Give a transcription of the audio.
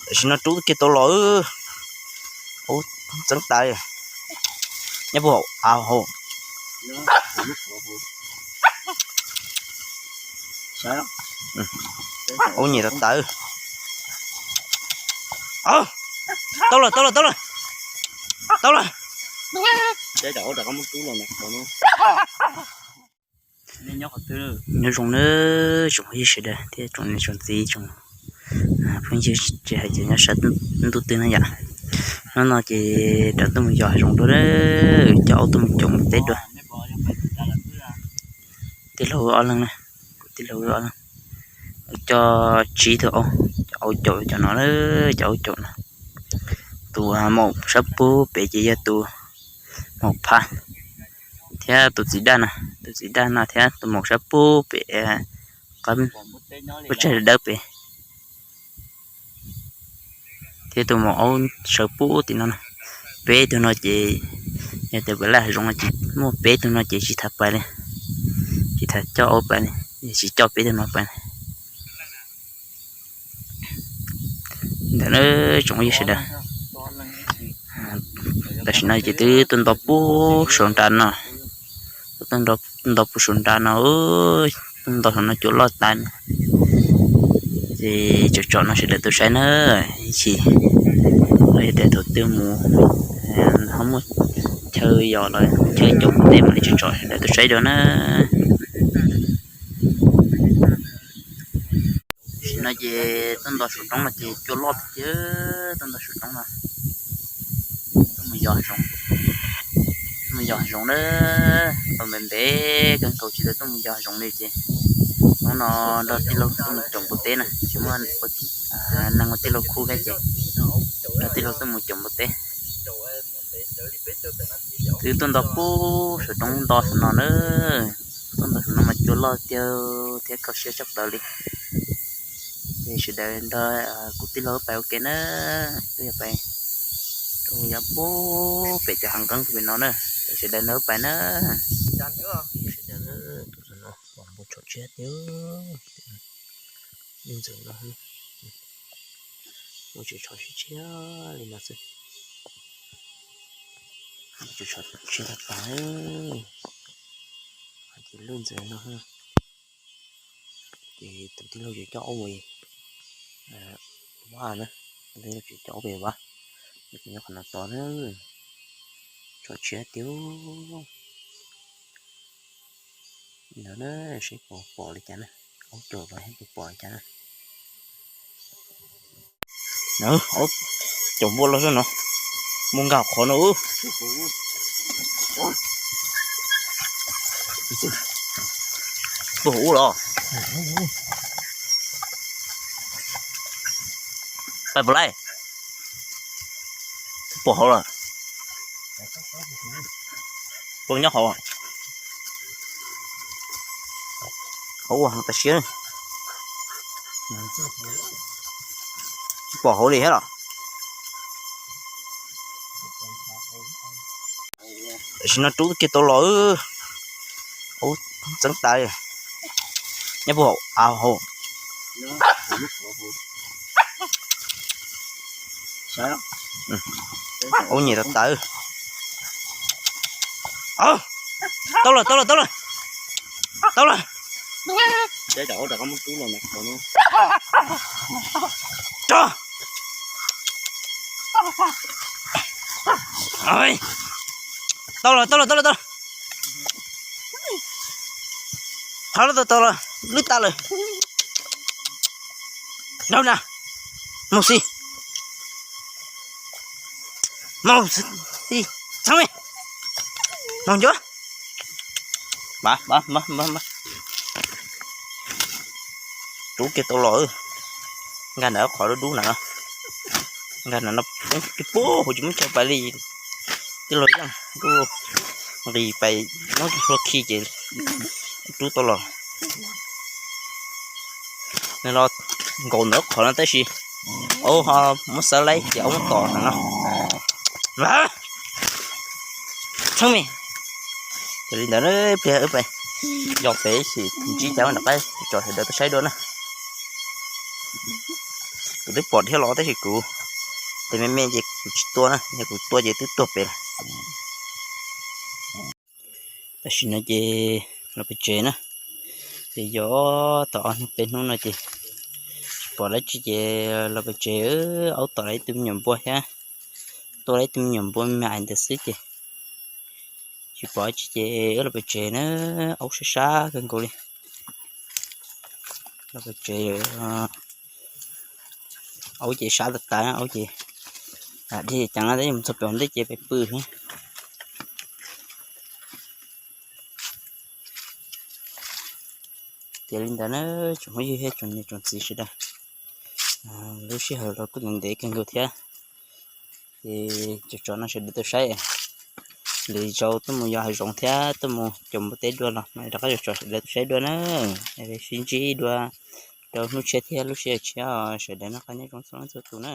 Tam sim no rub kiag tau los, ub, txeeb tas, nyob puag hauv av hauv. Ub, nyiam tas tas. Tau lawm, tau lawm, tau lawm, tau lawm. Nyob zoo nawb tsoom phooj ywg sawv daws thiab tsoom niam tsoom txiv tsoom phooj ywg tsis hais ces nyob sab ntuj twg na yom. Hnub no ces rov tuaj mus yos hav zoov dua, coj aub tuaj mus caum mus teb dua. Tij laug wb ob leeg na, kuv tij laug wb ob leeg, coj tsib tug aub, cov aub caum cov no, cov aub caum no. Tus maum sab pub pem ces yog tus maum phaj, thiab tus txiv daj no, tus txiv daj no thiab tus maum sab pub pem qab, lub tsaig dawb pem, thiab tus maum aub sawv pub tim no. Peb tug no ces yog tias pem laj hav zoov no ces muaj peb tug no ces tsis tas pais li, tsis tas coj aub pais li, tsis coj peb tug no pais li. Ntawm na tsoom phooj ywg sawv daws, tam sim no ces twb tuaj nto pub saum nra no, tuaj nto pub saum nra no, tuaj nto saum no cua loj tas. Ces tsom tsom no sawv daws tuaj saib na, ib chim los yog tias thaum twg mus ho muaj chaw yos los chaw caum teb mam li tsom tsom sawv daws tuaj saib dua na. Tam sim no ces tuaj nto saum roob no ces cua loj tiag tiag, tuaj nto saum roob no, tuaj mus yos hav zoov, tuaj mus yos hav zoov na, tau ntev ntev kawg nkaus tsis tau tuaj mus yos hav zoov li ces hnub no nrog tij laug tuaj mus caum npua teb na, tsis muaj neeg ua tij laug khub thiab ces nrog tij laug tuaj mus caum npua teb. Twb tuaj nto pub saum roob nto saum no na, tuaj nto saum no mas cua loj tiag thiab kho siab tshaj plaws li. Ces sawv daws nrog kuv tij laug pais ua ke na, twb yog pais rau yav pub pem cov hav nqeeb pem no na, sawv daws nrog pais na. Sawv daws, tus no pom npua tshov tshiab tiag, ntxeev no, ua tsis tshov tshiab li no xwb, tsis tshov tshiab tag tag, ces lub ntxeev no. Ces tus tij laug yuav coj aub mus vab na, tus tij laug yuav coj aub mus vab, nyob qhov no tos na, tshov tshiab tiag. Ntawd na, seb puas pom li cas na, aub caum los puas pom li cas na. Aub caum npua los zog no, mus nkag qhov no. Puag hauv los? Pais puas laij? Pom hauv lawm. Puas nyob hauv? Hauv ua tas siab. Tsis pom hauv li thiab los? Tam sim no rub kiag tau los, aub txeeb tas, nyob puag hauv av hauv. Aub nyiam tas tas. Tau lawm, tau lawm, tau lawm, tau lawm. Tau lawm, tau lawm, tau lawm, tau lawm. Qhov lawm tau lawm, lwb tas lawm. Nrau na, mus xij, mus xij, txhob me, mus ncuav. Rub kiag tau los, nkag ntawm qhov dub dub ntawm no, nkag ntawm no, poob kiag puag hauv tsis muaj chaw pais li. Tij laug yeej nqis pais nyob hlua khi ces rub tau los. Nws los nkaum ntawm qhov no tab sis aub ho muab xawb laib ces aub muab tom ntawm no. Txhob me. Ces li ntawd pliag wb pais yos pem ib chim ntsib cas nram qab tso sawv daws tuaj saib dua na. Kuv twb pom dhia los tab sis kuv tes me me ces kuv tsis tua na, yog kuv tua ces twb tuag pem lawm. Tam sim no ces los pem tsev na, ces yog tom ob hnub peb hnub no ces tsis pom dab tsi ces los pem tsev, aub tom lawv ib tug me nyuam npua thiab, tua lawv ib tug me nyuam npua me me ntawd xwb ces tsis pom dab tsi ces wb los pem tsev na, aub sab sab kawg nkaus li. Los pem tsev, aub ces sab tas tas, aub ces dhia ceev na, tab sis mus txog pem ntej ces pem pw thiab. Ces li ntawd na, tsoom phooj ywg thiab tsoom niam tsoom txiv sawv daws, lub sij hawm los kuj ntev ntev kawg nkaus thiab. Ces cov tsov no sawv daws tuaj saib, lwm zaus tuaj mus yos hav zoov thiab tuaj mus cov npua teb dua los rov qab cov tsov sawv daws tuaj saib dua na. Sib ntsib dua rau hnub tshiab thiab lub sij hawm tshiab, sawv daws noj qab nyob zoo txhua leej txhua tus na.